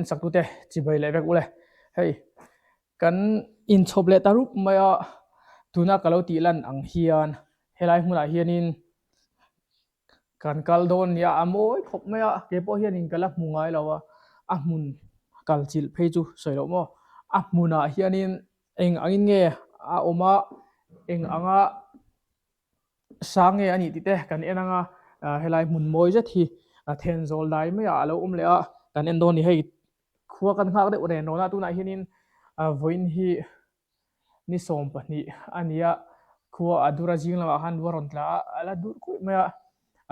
en sak tute chibai leh vek ule. Hei kan inchhawp leh ta rup mai a, tuna ka lo tih lan ang hian helai hmunah hianin kan kal dawn nia a mawi khawp mai a, kei pawh hianin ka la hmu ngai lo a, a hmun kal chilh phei chu sawi loh maw, a hmunah hianin eng angin nge a awm a, eng anga sang nge a nih tih te kan en ang a, helai hmun mawi zet hi Thenzawl dai maiah a lo awm leh a, kan en dawn a ni hei khua kan nghak deuh ren rawn a tunah hianin vawiin hi ni 12 a ni a, khua a dur a zing lamah khan lu a rawn tla a, a la dur kuih mai a,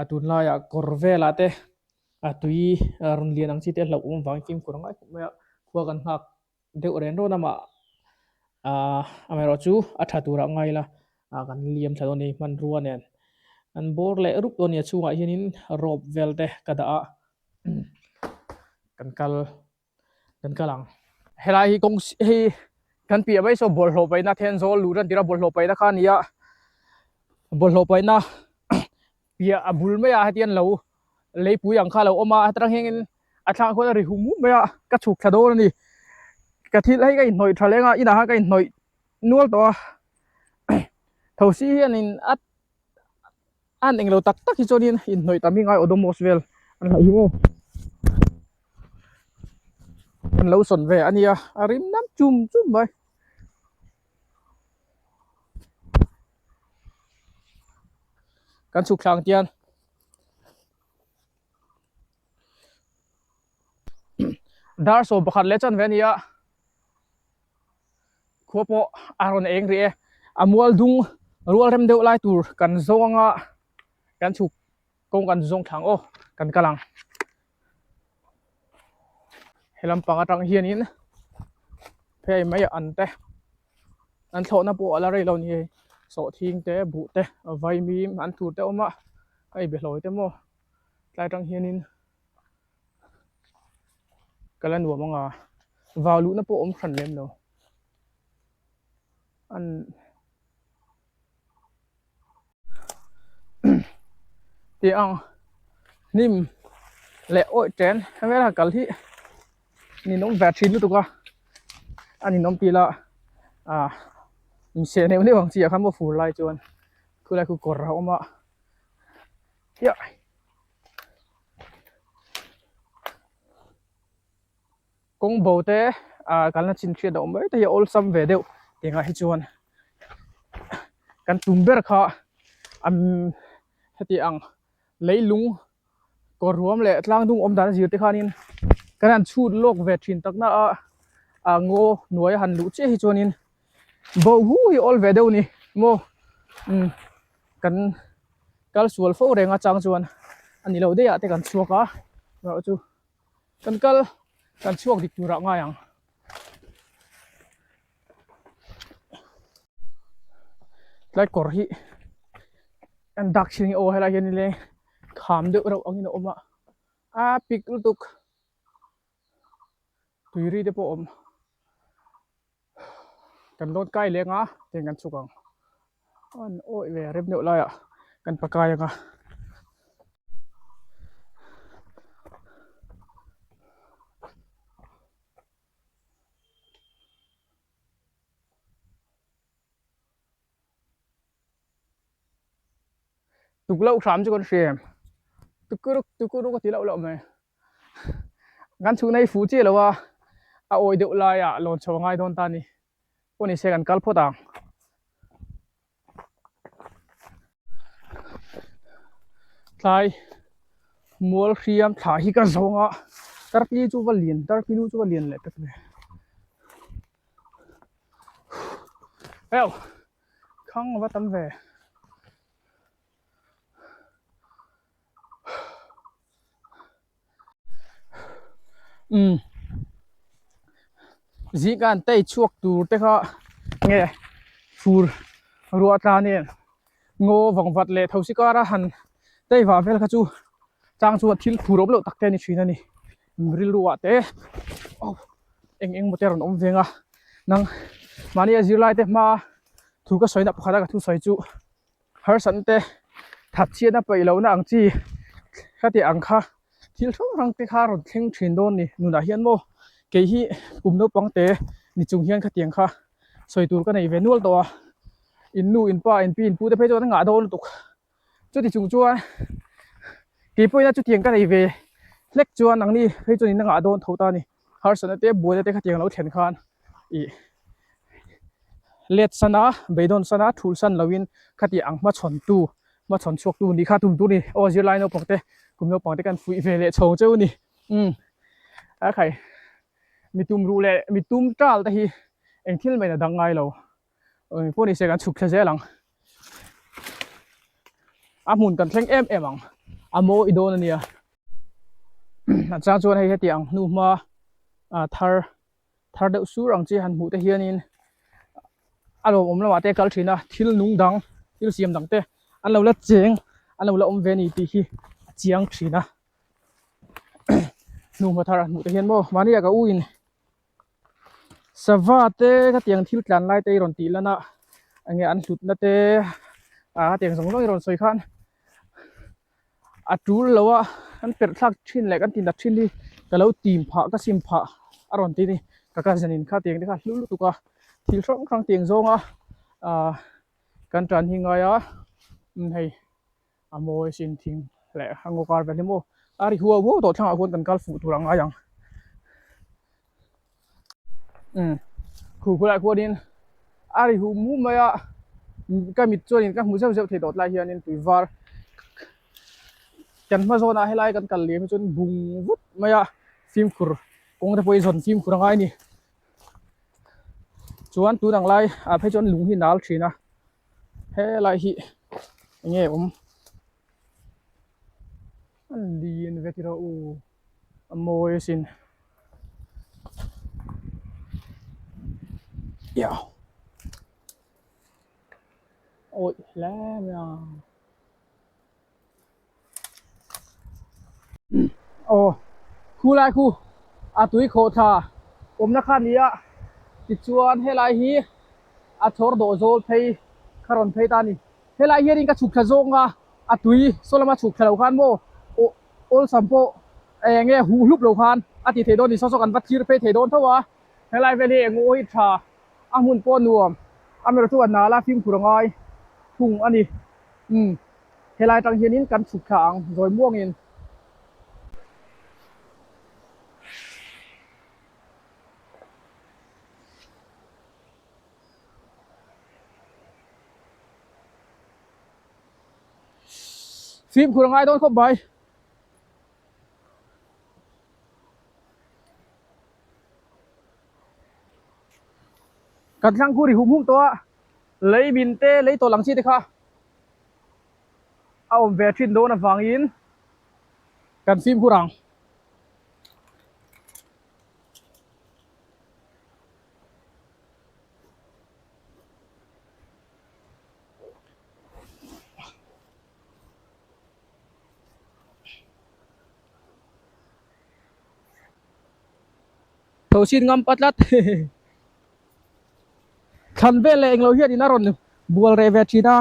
a tunlaiah kawr velah te a tui rawn lian ang chi te hlauhawm vangin fimkhur a ngai khawp mai a, khua kan nghak deuh ren rawn a mah ah amaherawhchu a tha turah ngai ila ah kan liam thla dawn a ni hmanrua nen an bawr leh rup dawn a ni a chhungah hianin rope vel te ka dah a kan kal kan kal ang. Helai hi kawng hei kan piah mai saw bawlhhlawh paihna Thenzawl luh tan tirh a bawlhhlawh paihna kha a ni a bawlhhlawh paihna piah a bul maiah hetiang lo leipui ang kha a lo awm a heta tang hian a thlangah khuan a ri hum hum mai a ka chhuk thla dawn a ni ka thil hei ka inhnawih tha leng a inah khan ka inhnawih nual tawh a thosi hianin a an englo tak tak hi chuanin inhnawih tam hi ngai Odomos vel an hlauh hi maw an lo sawn ve a nia a rim nam chum chum mai. Kan chhuk thlang tian dar 11 leh chanve a ni a khua pawh a rawn eng rih e a mual dung rual rem deuh lai tur kan zawng anga kan chhuk kawng kan zawng thlang aw kan kal ang he lampang atang hianin phei mai an te an thlawhna pawh a la rei lo ni hei sawhthing te buh te vaimim an tur te a awm a hei behlawi te maw tlai atang hianin ka la nuam ang a vau luhna pawh a awm hran lem lo an. Tih ang hnim leh awih chen heng vela kal hi ninawm ve thin lutuk a a ninawm tih lah ah inchhir neuh neuh ang chi ah khan maw fur lai chuan khulai khu kawr a awm a chiah. Kawng bo te ah kalna chin hriat a awm mai te hi a awlsam ve deuh tih ah hi chuan kan tum ber kha an heti ang leilung kawr ruam leh tlang dung awm dan a zir te khanin kan han chhut lawk ve thin tak na a ah ngaw hnuai a han luh chiah hi chuanin bo hu hi awl ve deuh a ni maw umm kan kal sual fo reng a chang chuan a ni lo daih ah te kan chhuak a erawh chu. Kan kal kan chhuak dik turah ngai ang. Tlai kawr hi an dak thin nge aw helai hian nileng kham deuh reuh angin a awm a a pik lutuk tui ri te pawh a awm kan lawn kai leng a tiang kan chhuk ang an awih ve rem deuh laiah kan pakai ang a. Tukloh hram chu kan hria em tukuruk tukuruk a ti loh loh mai kan chhukna hi fuh chiah lo a a awi deuh laiah lawn chho a ngai dawn ta a ni pawh ni se kan kal phawt ang. Tlai mual hriam thla hi ka zawng a tarpli chu va lian tarpli lu chu va lian leh tak ve heu khang a va tam ve. Umm zing an tei chhuak tur te kha nge fur ruah tla nen ngaw vang vat leh thosi kara han tei vah vel kha chu chang chuan thil phur awm loh tak te a ni thin a ni rilru ah te aw eng eng maw te a rawn awm veng a nang mahni a zirlai te hma thu ka sawi na pakhat a ka thusawi chu. Harsatna te that chhiatna paih lohna ang chi khati ang kha thil hrang hrang te kha a rawn thleng thin dawn ni nunah hian maw. Kei hi kum naupang te ni chung hian khatiang kha sawi tur ka nei ve nual tawh a, in nu in pa in pi in pu te phei chuan an ngah dawn lutuk. Chuti chung chuan kei pawhin a chutiang ka nei ve hlek chuan nangni phei chuan in a ngah dawn tho ta a ni. Harsatna te buaina te khatiang lo thlen khan ih let sana beidawn sana thul san loin khatiang ang hmachhawn tu hmachhawn chhuak tu nih kha tum tur a ni. Aw zirlai naupang te kum naupang te kan fuih ve leh chho cheu a ni. Umm a khai mi tum ruh leh mi tum tal te hi eng thil mai na dang ngai lo eng pawh ni se kan chhuk thla zel ang a hmun kan thleng em em ang a mawi dawn a nia a chang chuan hei heti ang hnu hma ah thar thar deuh sur ang chi han hmuh te hianin a lawmawm lamah te kal thin a thil nung dang thil siam dang te an lo la cheng an lo la awm ve a ni tih hi a chiang thin a. Hnuhma thar a hmuh te hian maw mahni ah ka u in sava te khatiang thil tlan lai te i rawn tih lan a enge an hlut na te ah khatiang zawng zawng i rawn sawi khan a tul lo a kan perh thlak thin leh kan ti nat thin hi ka lo tim phah ka sim phah a rawn ti a ni ka cousin in khatiang te kha a hlu lutuk a thil hrang hrang tiang zawng a ah kan tan hi ngai a hei. A mawi sin thing leh a ngaw kar vel hi maw a ri huau huau tawh thlangah khuan kan kal fuh tur a ngai ang umm khu khulai khuanin a ri hum hum mai a ka mit chuanin ka hmu zeuh zeuh thei tawh tlai hianin tui var kan hma zawnah helai kan kal liam hi chuan bung vut mai a fimkhur kawng te pawh hi zawn fimkhur a ngai a ni chuan tun ang lai ah phei chuan lung hi nal thin a. Helai hi enge awm a lian ve tiraw u a mawi asin awi hle mai a aw khulai khu a tui khawhthla awmna kha a ni a tichuan helai hi a chhawr dawh zawl phei kha rawn phei ta a ni helai hianin ka chhuk thla zawng a a tui saw lama chhuk thla lo khan maw aw awlsam pawh eng nge huh hlup lo khan a ti thei dawn a ni saw saw kan va thlir phei thei dawn tho a helai vel hi eng aw hi tha a hmun pawh nuam amaherawhchu a nala fimkhur a ngai thung a ni umm. Helai atang hianin kan chhuk thla ang zawi muangin. Fimkhur a ngai dawn khawp mai. Kan thlang khu ri hum hum tawh a, lei min te lei tawlh ang chi te kha. A awm ve thin dawn avangin kan fimkhur ang. Tho sin ngam pa tlat. Thlan vel leh englo hian in a rawn bual reh ve thin a.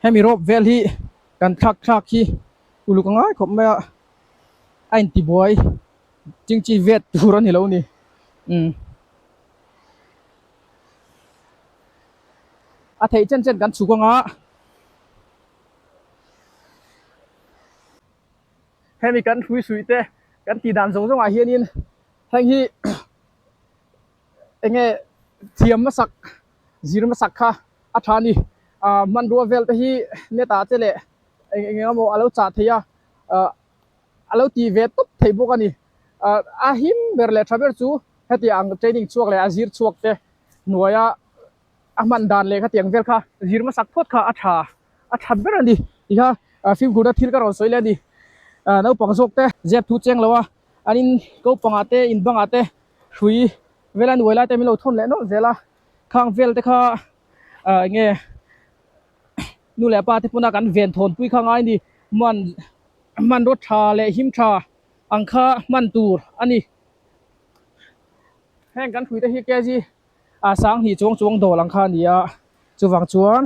Hemi rope vel hi kan thlak thlak hi uluk a ngai khawp mai a a intibuai chingchi vet tur a ni lo ni umm. A theih chen chen kan chhuk anga hemi kan hrui suih te kan tih dan zawng zawng ah hianin heng hi enge thiam hmasak zir hmasak kha a tha a ni ah hmanrua vel te hi net ah te leh eng eng emaw a lo chah theih a ah a lo tih ve tawp thei bawk a ni ah a him ber leh tha ber chu heti ang training chhuak leh a zir chhuak te hnuaia a hman dan leh khatiang vel kha zir hmasak phawt kha a tha a tha ber a ni tih kha fimkhurna thil ka rawn sawi leh a ni ah naupang zawk te zep thu cheng lo a an in ko pangah te in bangah te hrui vel a nuai lai te min lo thawn leh nawlh zel a khang vel te kha ah eng nge nu leh pa te pawna kan ven thawn pui kha ngai a ni man hmanraw tha leh him tha ang kha hman tur a ni. Heng kan hrui te hi kg a sanghnih chuang chuang dawl ang kha a ni a, chuvang chuan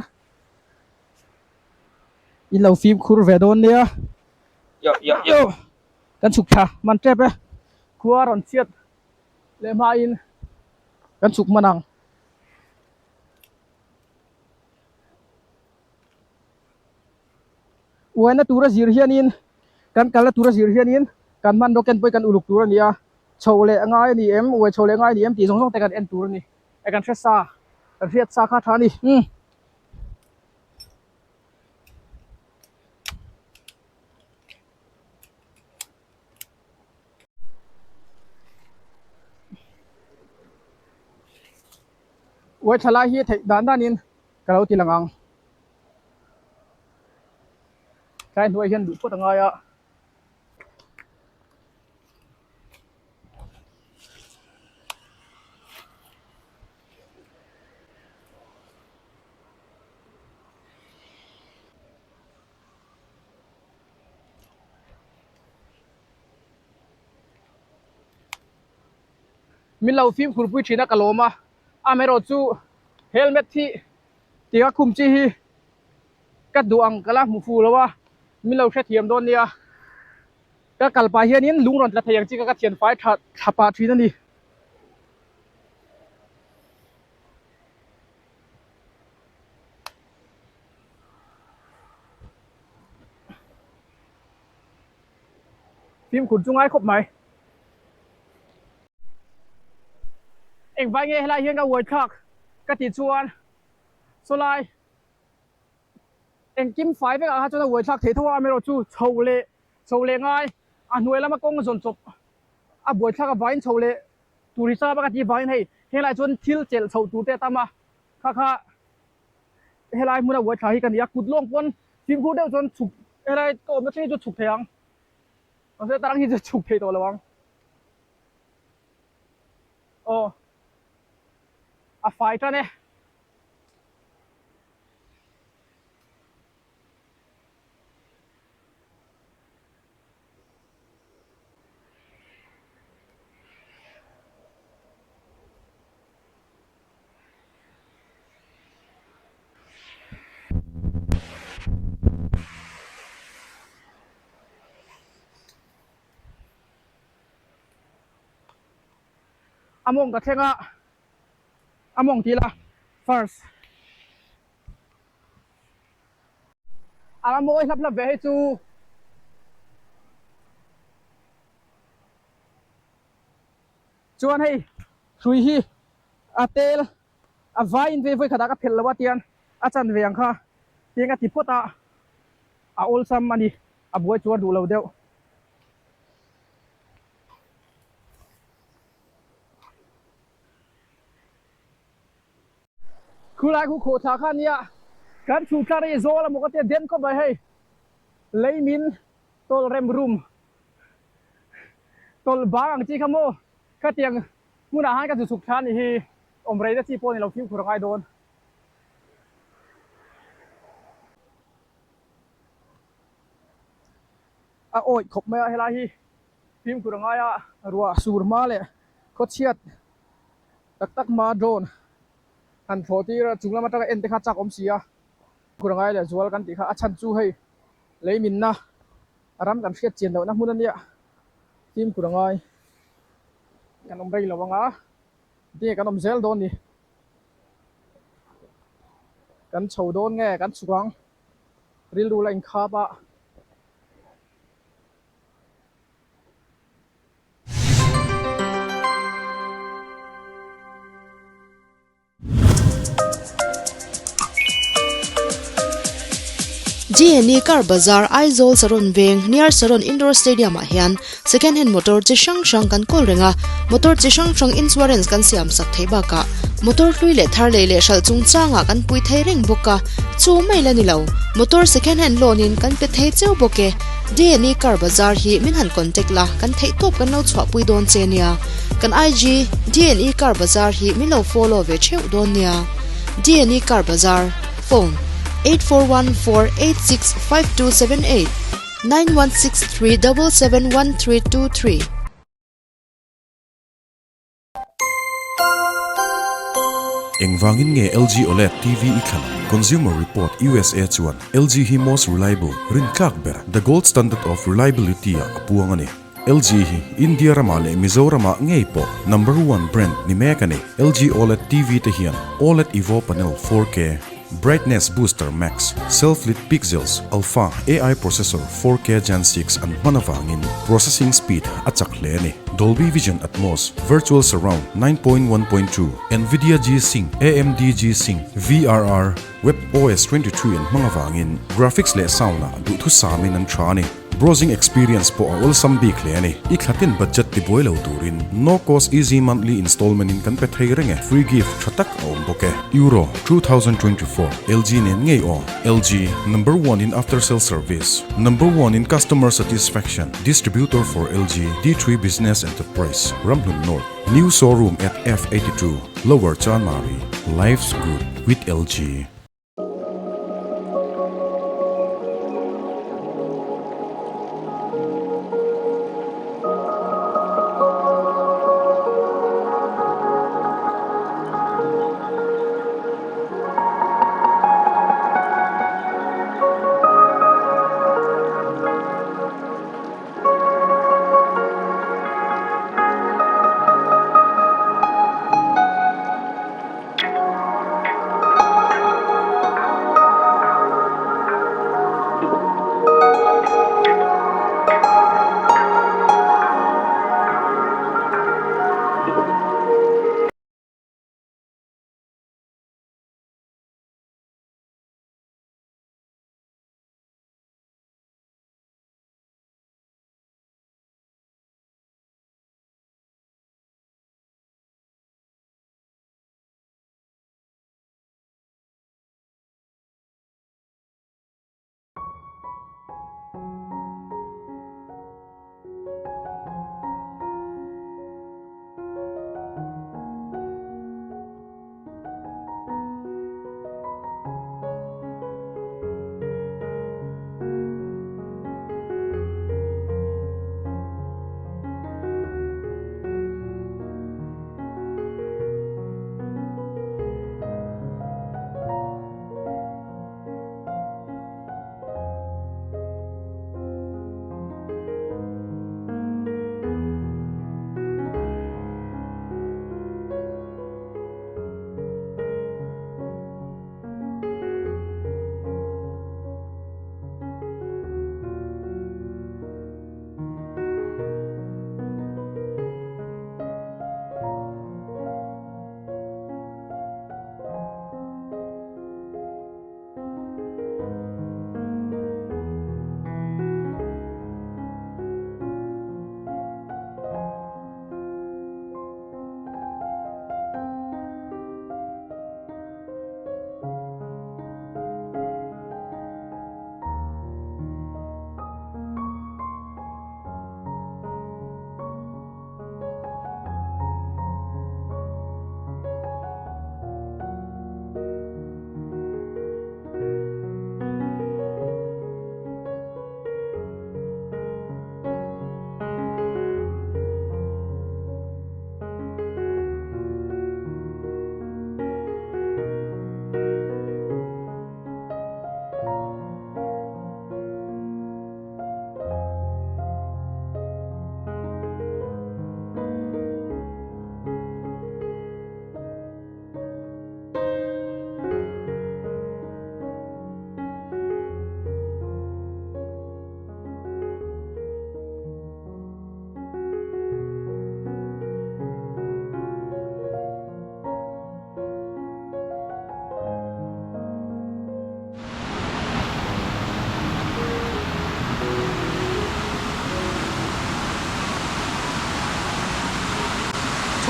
in lo fimkhur ve dawn nia. Kan chhuk thla hman tep e, khua rawn chhiat leh hmain kan chhuk hman ang. Uaina tura zir hianin kan kalna tura zir hianin kan hmanraw ken pawh hi kan uluk tur a ni a, chho leh ngai a ni em, uai chho leh ngai a ni em tih zawng zawng te kan en tur a ni. E kan hre sa, kan hriat sa kha tha a ni. Umm. Uai thla lai hi theih dan danin ka lo ti lang ang. Tlai hnuai hian duh phawt a ngai a. Min lo fimkhur pui thin a ka lawm a, amaherawhchu helmet hi tia khum chi hi ka duh ang ka la hmu fu lo a, min lo hrethiam dawn nia. Ka kal pah hianin lung rawn tla thei ang chi kha ka thian fai tha thla pah thin a ni. Fimkhur chu ngai khawp mai. Engvai nge helai hian ka uai thlak ka tih chuan sawlai engkim fai vekah kha chuan a uai thlak thei tho a, amaherawhchu chho leh chho leh ngai a hnuai lama kawng zawn chawp a buai thlak avangin chho leh tur hi sap a ka tih avangin hei helaiah chuan thil chelh chhoh tur te a tam a, kha kha helai hmuna uai thla hi ka ni a, kut lawng pawn fimkhur deuh chuan chhuk helai ka awmna thleng hi chu chhuk thei ang mahse tarang hi chu chhuk thei tawh lo ang aw a fai tan e. A mawng ka thleng a, a mawng tih ila first. A la mawi hlap hlap ve hei chu. Chuan hei hrui hi a tel a vaiin vei vawi khatah ka phelh lo a tian a chan ve ang kha tiang ka ti phawt a, a awlsam a ni a buai chuar duh lo deuh. Khulai khu khawh thla kha ania kan chhuk thla rei zawl amaw ka tia den khawp mai hei lei min tawlh rem rum tawlh bang ang chi kha maw khatiang hmunah khan ka chu chhuk thla anih hi awm rei na chi pawh ni lo fimkhur a ngai dawn. A awih khawp mai a helai hi fimkhur a ngai a ruah sur hma leh khawchhiat tak tak hma drone han thlawh tir a chung lam atanga en te kha chak awm si a khur angai leh zual kan tih kha a chhan chu hei lei minna ram kan hriat chian lohna hmun ania fimkhur angai kan awm rei lo anga tinge kan awm zel dawn ni kan chho dawn nge kan chhuk ang rilru la inkhap a. GNE Car Bazar Aizawl Saron Veng near Saron Indoor Stadium ah hian second hand motor chi hrang hrang kan kawl reng a, motor chi hrang hrang insurance kan siam sak theih bakah motor hlui leh thar lei leh hralh chungchangah kan pui thei reng bawk a, chu mai la ni lo, motor second hand loan in kan pe thei cheu bawk e. DNA Car Bazar hi min han contact la, kan theih tawp kan lo chhuahpui dawn che nia. Kan IG DNA Car Bazar hi min lo follow ve theuh dawn nia. DNA Car Bazar, Phone, 8414865278, 9163771323. Engvangin nge LG OLED TV i thlan ang? Consumer Report usa chuan LG hi most reliable, rintlak ber, the gold standard of reliability ah a puang a ni. LG hi India ramah leh Mizoramah ngei pawh number one brand ni mek a ni. LG OLED TV te hian OLED Evo Panel 4K, Brightness Booster Max, Self-Lit Pixels, Alpha AI Processor 4K Gen 6 an hman avangin processing speed a chak hle a ni. Dolby Vision Atmos, Virtual Surround 9.1.2, Nvidia G-Sync, AMD G-Sync, VRR, WebOS 23 an hmang avangin graphics leh sound-ah duhthusamin an tha a ni. Browsing experience pawh a awlsam bik hle a ni. I thlatin budget tibuai lo turin no cost easy monthly installment in kan pe thei reng e. Free gift tha tak a awm bawk e. Euro 2024 LG nen ngei aw. LG, number one in after sale service, number one in customer satisfaction, distributor for LG, D3 Business Enterprise, Ramhlun North, new showroom at F82, Lower Chanmari, life's good with LG.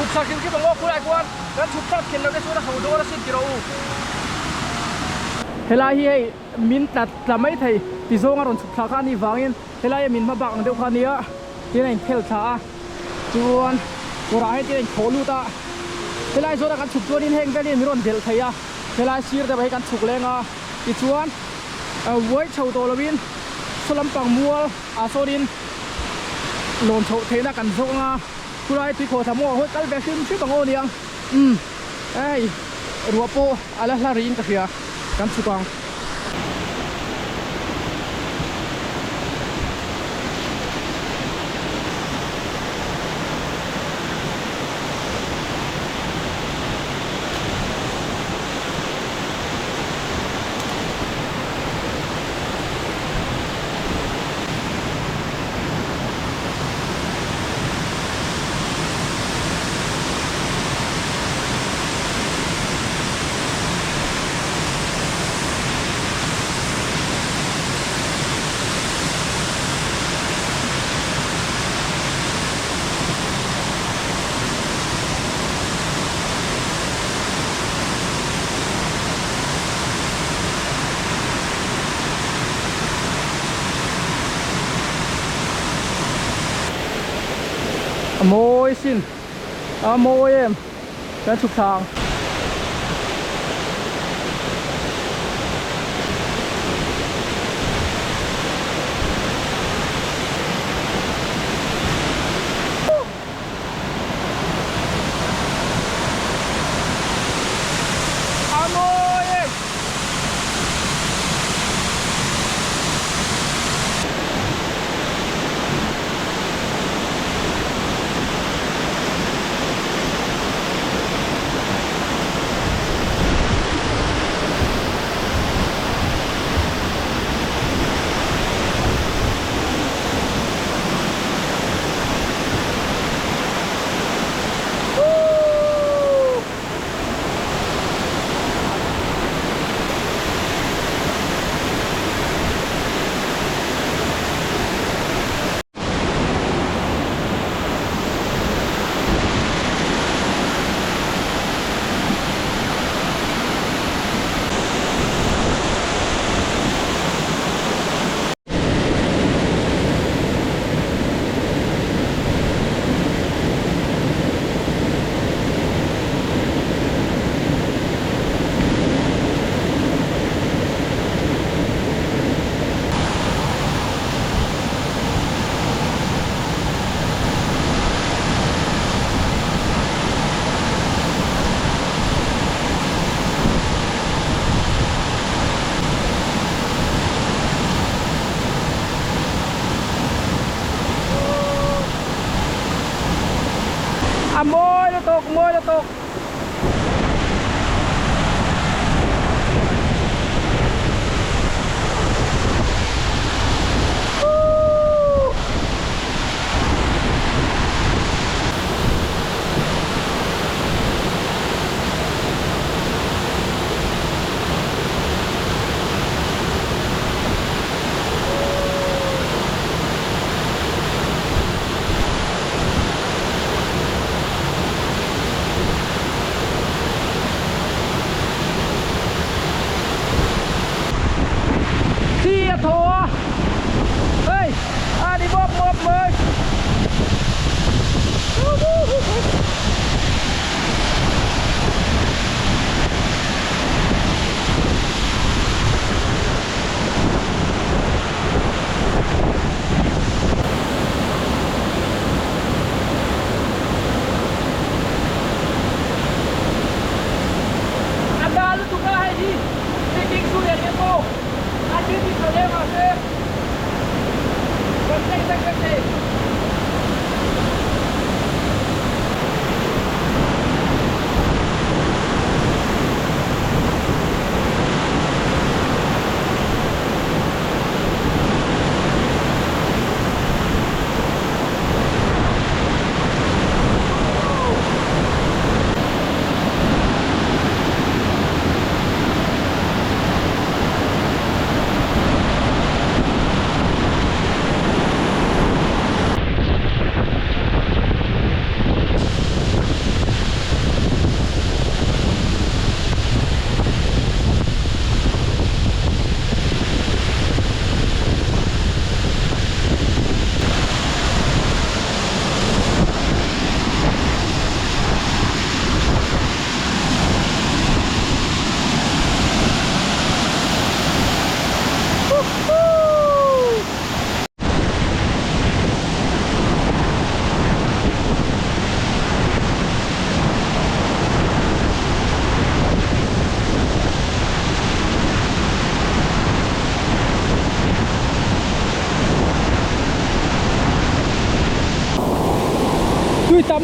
Chhuk thlak hrim hrim ang aw khulai khuan kan chhuk thlak khen loh te chuan a ho dawn asin tih rawh u. Helai hi hei min tla tla mai thei ti zawng a rawn chhuk thlak kha a nih vangin helai hi min hma bak ang deuh kha a nia tin a inphel thla a chuan kawrah hian tin a inthawh lut a helai zawna kan chhuk chuanin heng vel hi min rawn delh thei a helai sir deuh ah hi kan chhuk leng a tichuan uai chho tawh lovin saw lampang mual ah sawnin lawn chhoh theihna kan zawk anga khulai tuikhawh thla maw hawi kal ve hrim hrim ang aw niang umm hei. Ruah pawh a la hla rihin ka hria kan chhuk ang. A mawi sin a mawi em kan chhuk thla ang. A mawi em.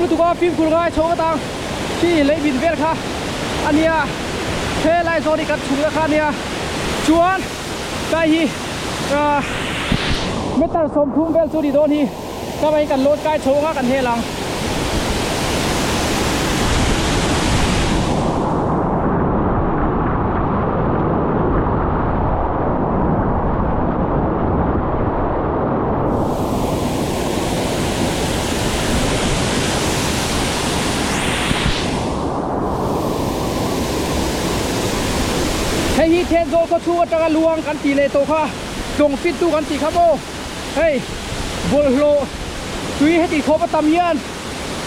lutuk a fimkhur ngai chho ngawt ang khi lei bin vel kha a nia helai zawn hi kan chhungna kha a nia chuan kai hi ah meter 30 vel chu a ni dawn hi chuvangin kan lawn kai chho anga kan hel ang. Hei hi Thenzawl khaw chhung atanga luang kan tih leh tawh kha tlawng fit tu kan tih kha maw hei bawlhhlawh tui heti khawp a tam hian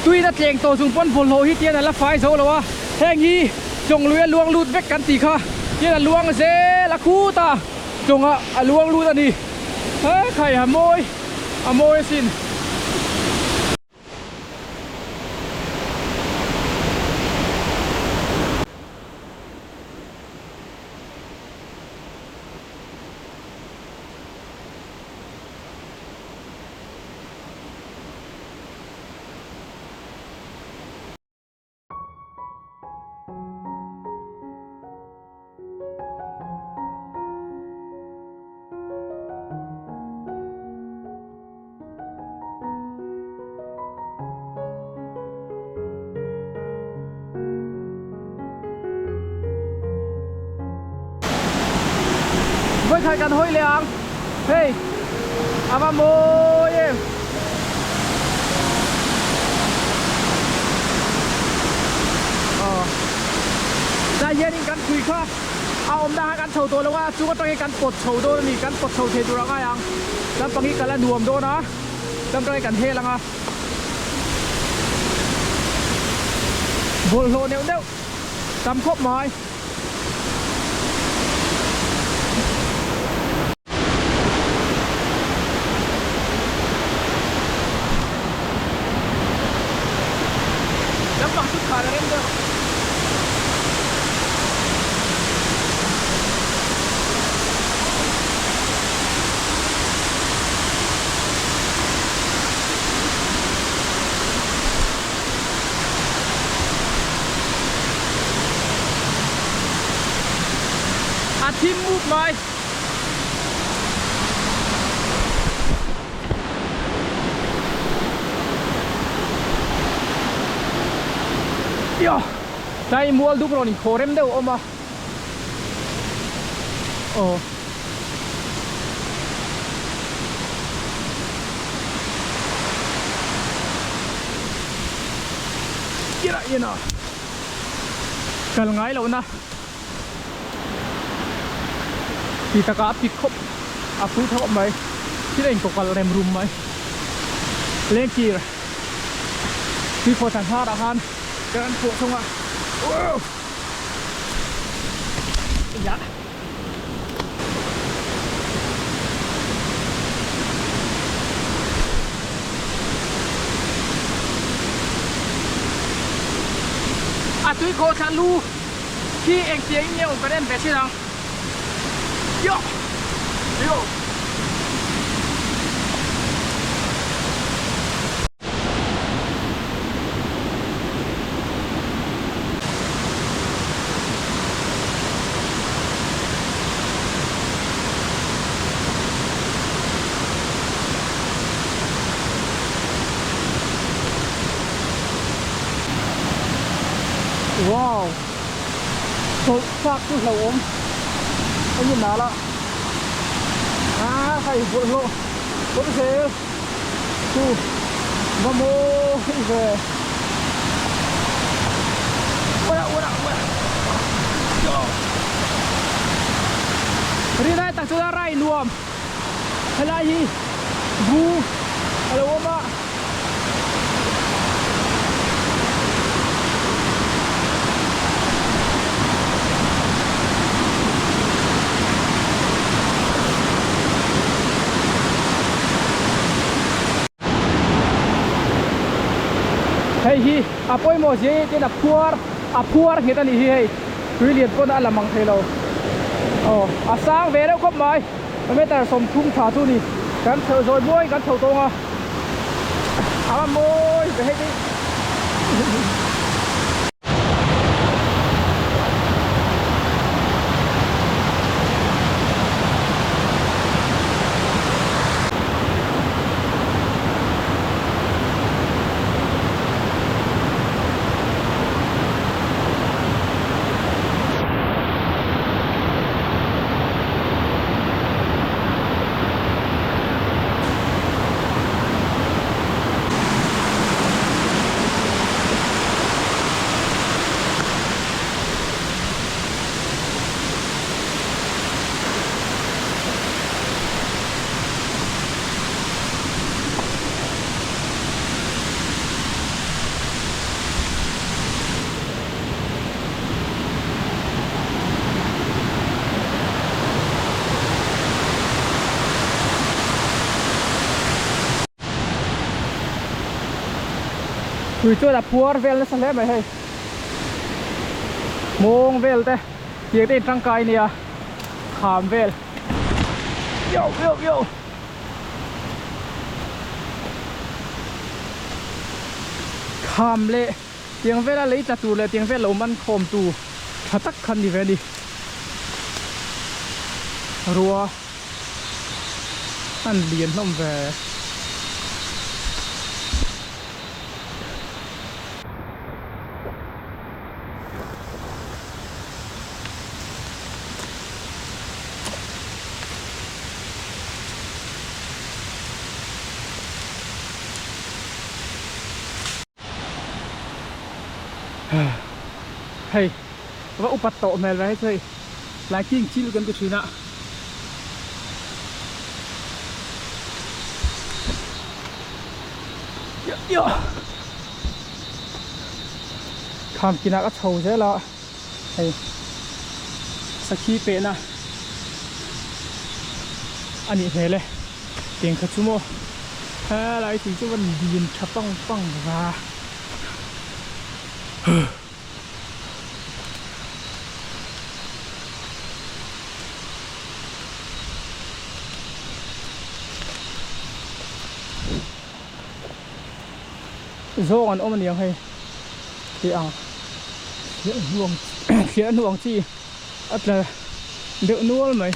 tuiin a tleng tawh chung pawn bawlhhlawh hi tian a la fai zo lo a heng hi tlawng lui a luang lut vek kan tih kha tian a luang zel a khut a tlawngah a luang lut a ni he khai a mawi a mawi asin. Vawikhat kan hawi leh ang hei a va mawi em. Aw tlai hianin kan phui kha a awmna kha kan chho tawh lo a chung atangin kan pawt chho dawn a ni kan pawt chho thei tur a ngai ang lampang hi kal a nuam dawn a lampang hi kan hel ang a bawlhhlawh neuh neuh tam khawp mai. Lampang chu khar a rem deuh. A thim mup mai. Tia tlai mual duk rawn inkhaw rem deuh a awm a aw. Tirah hian a kal ngai lohna ti takah a pik khawp a pui tha khawp mai thil a inkawkalh rem rum mai lengkir tuikhawh thlan hmarah khan kan pawh thung a A tui khawh thla lu khi engtiang in nge awm kan en ve thin ang. Yo! Yo! Wow! Chawlh thlak chu hlauhawm a ni nal a, ah hei bawlhhlawh kawr zel chu va mawi ve. Rinai tak chuan a rai nuam helai hi bu a lo awm a. Hei hi a pawimawh zia hi tin a phuar a phuar nghet a nih hi hei tui lian pawn a la mang thei lo aw a sang ve reuh khawp mai meter 30 tha chu a ni kan chho zawi muai kan chho tawng a a mawi ve hei hi. Tui chuan a puar vel nasa hle mai hei mawng vel te tiang te in tangkai nia kham vel yo yo yo kham leh tiang vela lei tla tur leh tiang vel lo man khawm tu tha tak khan ni ve a ni rua an lian hlawm ve. Hei va upat tawh hmel ve hei chu hei laiking chil kan ti thin a. Kham kinah ka chho zel a hei sakhi pehna a nih hmel e tiang kha chu maw helai tui chu van din tha pang pang va. Zawng an awm aniang hei tih ang thliah hnuang thliah hnuang chi a tla deuh nual mai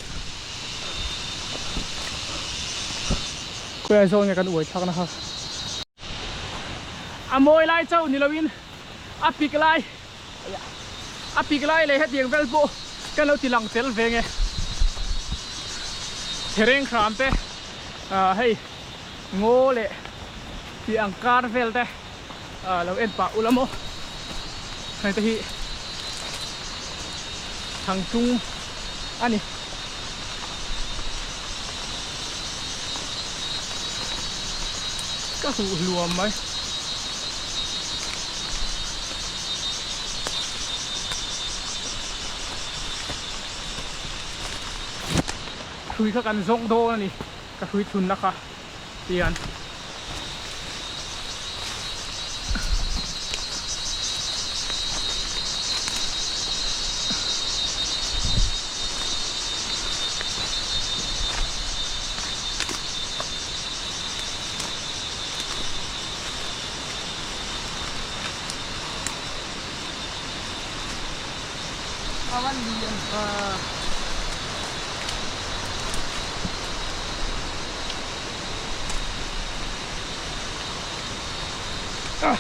khawiah zawn nge kan uai thlak na kha a mawi lai chauh ni loin a pik lai a pik lai leh hetiang vel pawh kan lo ti lang tel ve nge thereng hram te ah hei. Ngaw leh tih ang kar vel te lo en pah ula maw heng te hi thangtung a ni. Ka huh hluam mai. Hrui kha kan zawng dawn a ni. Ka hrui thlunna kha tian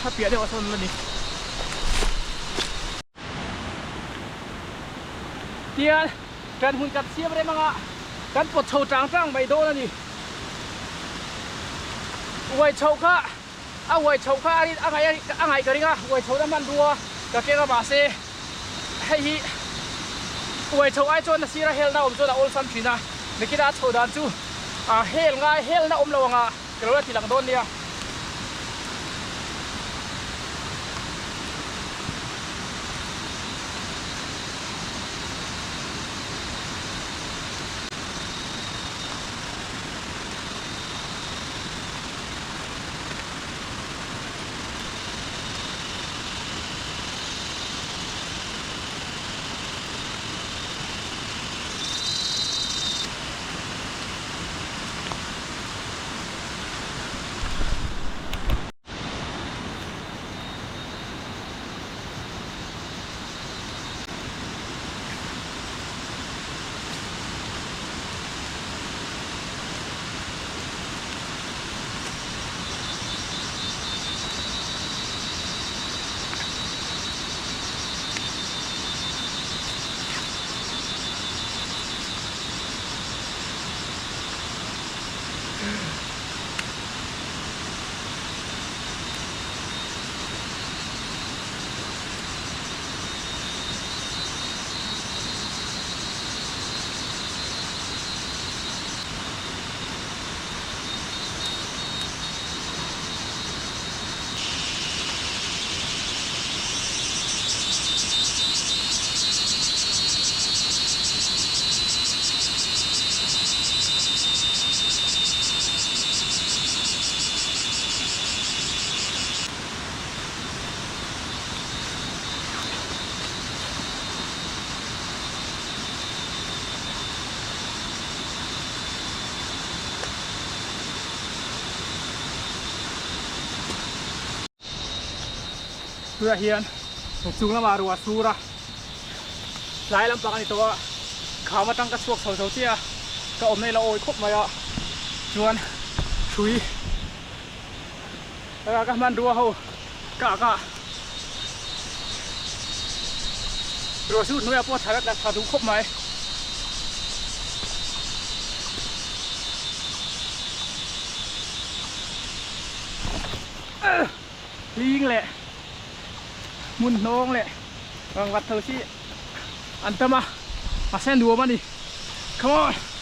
A piah deuh ah sawn la ni. Tial kan hmun kan siam rem anga kan pawt chho tang tang mai dawn a ni. Uai chho kha a uai chho kha a ngaih a ngaih ka ring a, uai chho na hmanrua ka keng a mahse hei hi uai chho ai chuan a sira helna awm chuan a awlsam thin a, nikina a chho dan chu a hel ngai helna awm lo anga ka lo la ti lang dawn nia. Tunah hian chung lamah ruah a sur a, tlai lampang a ni tawh a, kham atang ka chhuak chho zo chiah a, ka awmna ila awi khawp mai a, chuan hrui ka hmanrua ho ka ak a, ruah sur hnuaiah pawh tha tha duh khawp mai. Hling leh hmun hnawng leh rangvat tho hi an tam a, mahse nuam a ni. Come on!